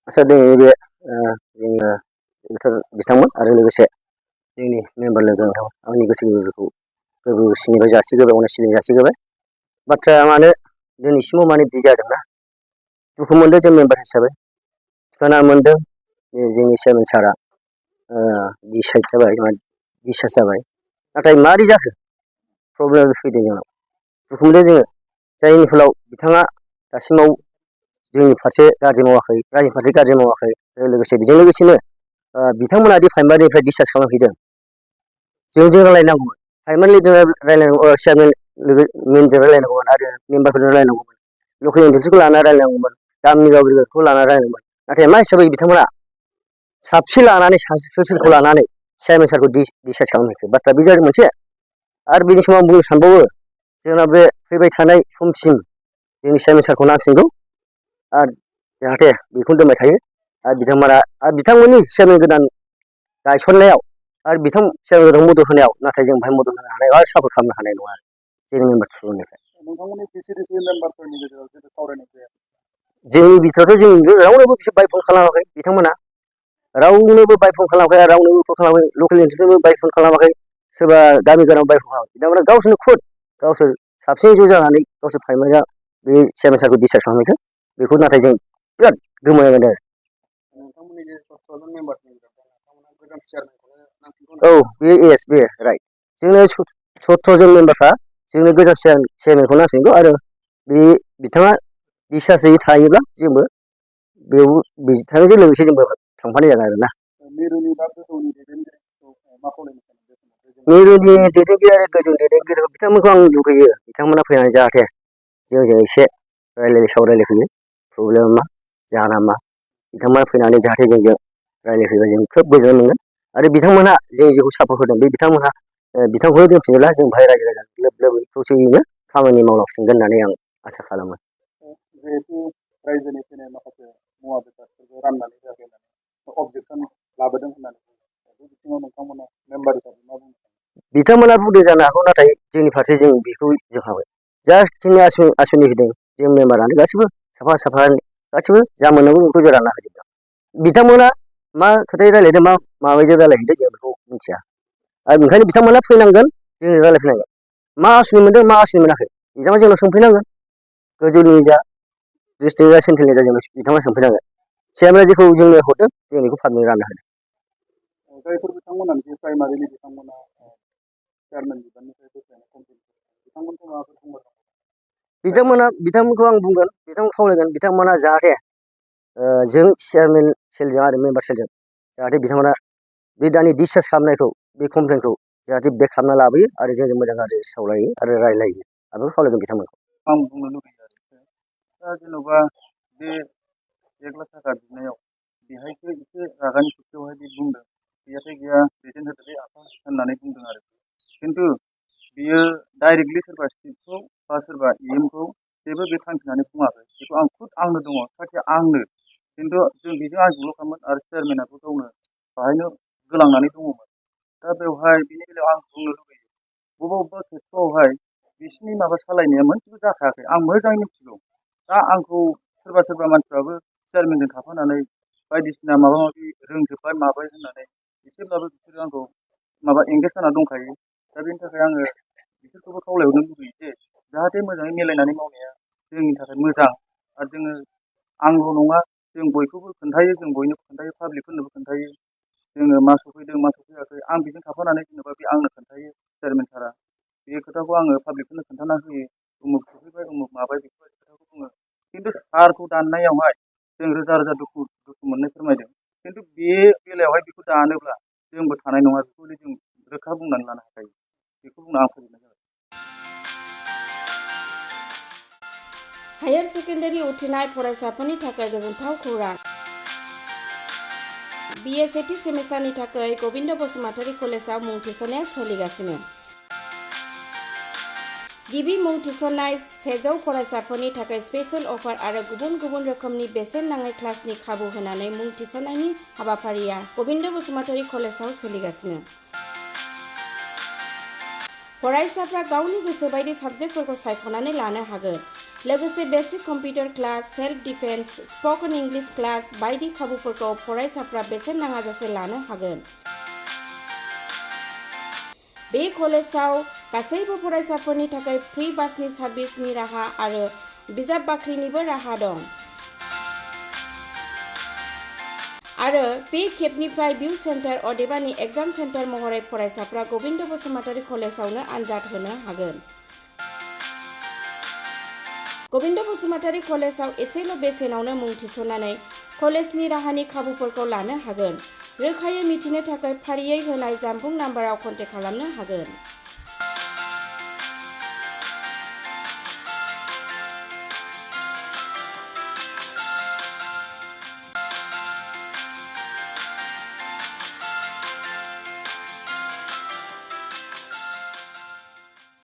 आसा दिनै बे जोङो बिथांमोन आरो लोगोसे जोंनि मेम्बार लोगो नोंथां आंनि गोसो गोरबोसिनिफ्राय जासिग्रोबाय अननाय सिबिनाय जासिग्रोबाय बाथ्राया मानो दिनैसिमाव माने बिदि जादोंना दुखु मोनदों जों मेम्बार हिसाबै खोनानो मोनदों जोंनि चेयारमेन सारा डिसाइड जाबाय डिसचार्ज जाबाय नाथाय मारै जाखो प्रब्लेम फैदों जोंनाव दुखु मोनदों जोङो जायनि फलाव बिथाङा दासिमाव जोंनि फारसे गाज्रि मावाखै रायजोनि फारसे गाज्रि मावाखै लोगोसे बेजों लोगोसेनो बिथांमोना दि प्राइमारिनिफ्राय डिसचार्ज खालामफैदों जों रायलायनांगौमोन प्राइमारि जों रायलायनांगौ चेयारमेनजों रायलायनांगौमोन आरो मेम्बारफोरजों रायलायनांगौमोन लकेल एजेन्सिखौ लानानै रायलायनांगौमोन गामिनि गावखौ लानानै रायलायनांगौमोन नाथाय मा हिसाबै बिथांमोना साबसे लानानै सोरखौ लानानै चेयारमेन सारखौ डिसचार्ज खालामहैखो बाथ्रा बे जादों मोनसे आरो बेनि समाव आं बुंनो सानबावो जोंना बे फैबाय थानाय समसिम जोंनि चेयारमेन सारखौ नांसिगौ आरो जाहाथे बेखौनो दोनबाय थायो आरो बिथांमोननि चेयारमेन गोदान गायसननायाव आरो चेयारमेन गोदान मदद होनायाव नाथाय जों बाहाय मदद होनो हानाय आरो सापर्ट खालामनो हानाय नङा जोंनि मेम्बार थ्रुनिफ्राय नोंथांमोननि Vcdc मेम्बारफोरनि गेजेराव जेबो सावरायनाय जायाखै जोंनि बिथोरावथ' जों रावनोबो बिसोर बायफन खालामाखै बिथांमोना रावनोबो बायफन खालामाखै आरो रावनोबो खालामाखै लकेल एजेन्सिनोबो बायफन खालामाखै सोरबा गामि गोनां बायफन खालामाखै बिथांमोना गावसोरनो गावसोर साबसिन ज' जानानै गावसोर प्राइमारिया बे चेयारमेन सारखौ डिसचार्ज खालामहैखो बेखौ नाथाय जों बिराद गोमोनाय मोनदों नोंथांमोननि जे 17 मेम्बारनि नोंथांमोना गोजाम चेयारमेनखौनो नांसिगौ औ बे राइट जोंनो 17 जन मेम्बारफ्रा जोंनो गोजाम चेयारमेनखौ नांसिगौ आरो बिथाङा डिसचार्ज जायै थायोब्ला जोंबो बेयाव बिथांजों लोगोसे जोंबो थांफानाय जागोन आरोना मिरुनि बा गोजौनि दैदेनगिरिखौ मा खावलायनो सानो मिरुनि दैदेनगिरि आरो गोजौ दैदेनगिरि बिथांमोनखौ आं लुगैयो बिथांमोना फैनानै जाहाथे जोंजों एसे सावरायलायफैयो प्रब्लेमा मा जाहोना मा बिथांमोना फैनानै जाहाथे जोंजों रायलायफैबा जों खोब गोजोननाय मोनगोन आरो बिथांमोनहा जों जेखौ सापर्ट होदों बे बिथांमोनहा बिथांखौ दोनफिनोब्ला जों बाहाय रायजो राजा लोब लोबै खौसेयैनो खामानि मावलांफिनगोन होननानै आं आसा खालामो जिहेतु रायजोनि फैनाय माखासे मुवा बेसादफोरखौ राननानै जागोन अबजेक्सन लाबोदों होननानै बे बिथिङाव नोंथांमोना मेम्बार हिसाबै मा बुंनो बिथांमोना बुंदों जानो हागौ नाथाय जोंनि फारसे जों बेखौ जोंहाबाय जाखिनि आसनि होदों जों मेम्बारानो गासिबो साफा गासिबो जा मोननांगौ बेखौ जों रानना होजोबदों बिथांमोना मा खोथाय रायलायदों मा माबायदि रायलायहैदों जों बेखौ मिथिया आरो ओंखायनो बिथांमोना फैनांगोन जों रायलायफैनांगोन मा आसनि मोनदों मा आसनि मोनाखै बिथांमोना जोंनाव सोंफैनांगोन गोजौनि जा डिस्ट्रिक्ट जा सेन्ट्रेलनि जा जों बिथांमोना सोंफैनांगोन चेयारमेना जेखौ जोंनो हरदों जों बेखौ फारनै रानना होदों जायफोर बिथांमोनानो प्राइमारिनि बिथांमोना चेयारमेन बिबाननिफ्राय बोख्लायनाय बिथांमोनखौ माबाफोर बुंगोन बिथांमोनखौ आं बुंगोन बिथांमोनखौ खावलायगोन बिथांमोना जाहाथे जों चेयारमेन सेलजों आरो मेम्बार सेलजों जाहाथे बिथांमोना बे दानि डिसचार्ज खालामनायखौ बे कमप्लेनखौ जाहाथे बेक खालामना लाबोयो आरो जोंजों मोजां गाज्रि सावरायो आरो रायलायो आं बेखौ खावलायगोन बिथांमोनखौ आं बुंनो लुबैयो दा जेन'बा बे 1 लाख थाखा बिनायाव बेहायसो एसे रागानि खोथायावहाय बे बुंदों गैयाथाय गैया दैदेन होदोलै आफा होननानै बुंदों आरो खिन्थु बियो डाइरेक्टलि सोरबा सिटखौ बा सोरबा इएमखौ जेबो बे थांखिनानै बुङाखै बेखौ आं खुद आंनो दङ सासे आंनो खिन्थु जों बेजों आंजोंल' खामोन आरो चेयारमेनाबो गावनो बाहायनो गोलांनानै दङमोन दा बेवहाय बेनि बेलायाव आं बुंनो लुबैयो बबेबा खेत्रआवहाय बिसिनि माबा सालायनाया मोनसेबो जाखायाखै आं मोजाङै मिथिगौ दा आंखौ सोरबा मानसिफ्राबो चेयारमेनजों थाफानानै बायदिसिना माबा माबि रोंजोबबाय माबाय होननानै एसेब्लाबो बिसोरो आंखौ माबा एंगेज जाना दंखायो दा बेनि थाखाय आङो बिसोरखौबो खावलायहरनो लुबैयो जे जाहाथे मोजाङै मिलायनानै मावनाया जोंनि थाखाय मोजां आरो जोङो आंल' नङा जों बयखौबो खोन्थायो जों बयनोबो खोन्थायो पाब्लिकफोरनोबो खोन्थायो जोङो मा सफैदों मा सफैयाखै आं बेजों थाफानानै जेनेबा बे आंनो खोन्थायो चेयारमेन सारा बे खोथाखौ आङो पाब्लिकफोरनो खोन्थाना होयो उमुक सफैबाय उमुक माबाय बेफोरबायदि खोथाखौ बुङो खिन्थु सारखौ दाननायावहाय जों रोजा दुखु मोननाय फोरमायदों खिन्थु बे बेलायावहाय बेखौ दानोब्ला जोंबो थानाय नङा बेखौ जों रोखा बुंनानै लानो हाखायो बेखौ बुंना आं फोजोबनाय जाबाय हायर सेकेन्डारि उथ्रिनाय फरायसाफोरनि थाखाय गोजोनथाव खौरां BA सेथि सेमिस्टारनि थाखाय गबिन्द बसुमतारी कलेजाव मुं थिसननाया सोलिगासिनो गिबि मुं थिसननाय 100 फरायसाफोरनि थाखाय स्पेशल अफार आरो गुबुन गुबुन रोखोमनि बेसेन नाङै क्लासनि खाबु होनानै मुं थिसननायनि हाबाफारिया गबिन्द बसुमतारी कलेजाव सोलिगासिनो फरायसाफ्रा गावनि गोसो बायदि साबजेक्टफोरखौ सायख'नानै लानो हागोन लोगोसे basic computer class, self defence, spoken English class बायदि खाबुफोरखौ फरायसाफ्रा बेसेन नाङाजासे लानो हागोन। बे कलेजाव गासैबो फरायसाफोरनि थाखाय फ्रि बासनि सार्भिसनि राहा आरो बिजाब बाख्रिनिबो राहा दं। आरो बे खेबनिफ्राय भिउ सेन्टार अदेबानि एग्जाम सेन्टार महरै फरायसाफ्रा गबिन्द बसुमतारी कलेजावनो आनजाद होनो हागोन। गबिन्द बसुमतारी कलेजाव एसेल' बेसेनावनो मुं थिसननानै कलेजनि राहानि खाबुफोरखौ लानो हागोन। रोखायै मिथिनो थाखाय फारियै होनाय जानबुं नाम्बाराव कन्टेक्ट खालामनो हागोन।